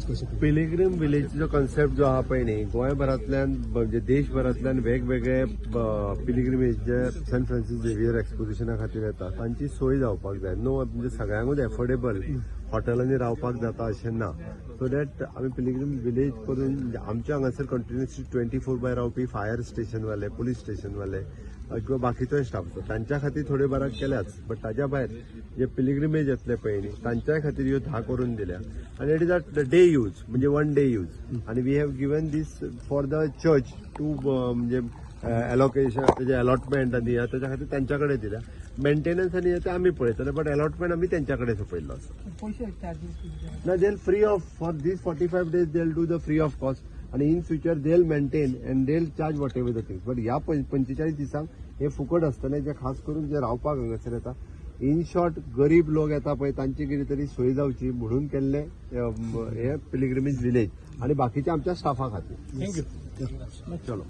Village कशें कितें? Pilgrim विलेजचो concept जो आहा पळय न्ही, गोंयभरांतल्यान म्हणजे देशभरांतल्यान वेगवेगळे पिलिग्रिमेज जे सेंट फ्रांसीस झेवियर एक्सपोजिशना खातीर येता तांची सोय जावपाक जाय. नो, म्हणजे सगळ्यांकूच एफोर्डेबल हॉटेलांनी रावपाक जाता अशें ना. सो that आमी पिलिग्रीम विलेज करून, म्हणजे आमच्या हांगासर कंटिन्युअसली 24 बाय रावपी फायर स्टेशनवाले, पुलीस स्टेशनवाले किंवा बाकीचोय स्टाफ आसा, तांच्या खातीर थोडे बाराक केल्याच, बट ताज्या भायर जे पिलिग्रिमेज येतले पळय न्ही, तांच्याय खातीर ह्यो 10 करून दिल्या आनी it is a day use, म्हणजे वन डे यूज. आनी we have given this for the church to म्हणजे एलोकेशन, तेजे अलॉटमेंट आनी ह्या ताच्या खातीर तांच्या कडेन दिल्या. मेंटेनन्स आनी हे ते आमी पळयतले, बट अलॉटमेंट आमी तेंच्या कडेन सोंपयल्लो आसा. पयशे चार्जीस कितें? ना, they'll free of for these 45 days, they'll do the free of cost आणि in future they'll maintain and they'll charge whatever the things, but ह्या 45 दिसांक हे फुकट आसतलें, जे खास करून जे रावपाक हांगासर येता, इन शॉर्ट गरीब लोक येता पळय, तांची कितें तरी सोय जावची म्हणून केल्ले हे पिलिग्रिमेज विलेज आणि बाकीचे आमच्या स्टाफा खातीर. Thank you. चलो.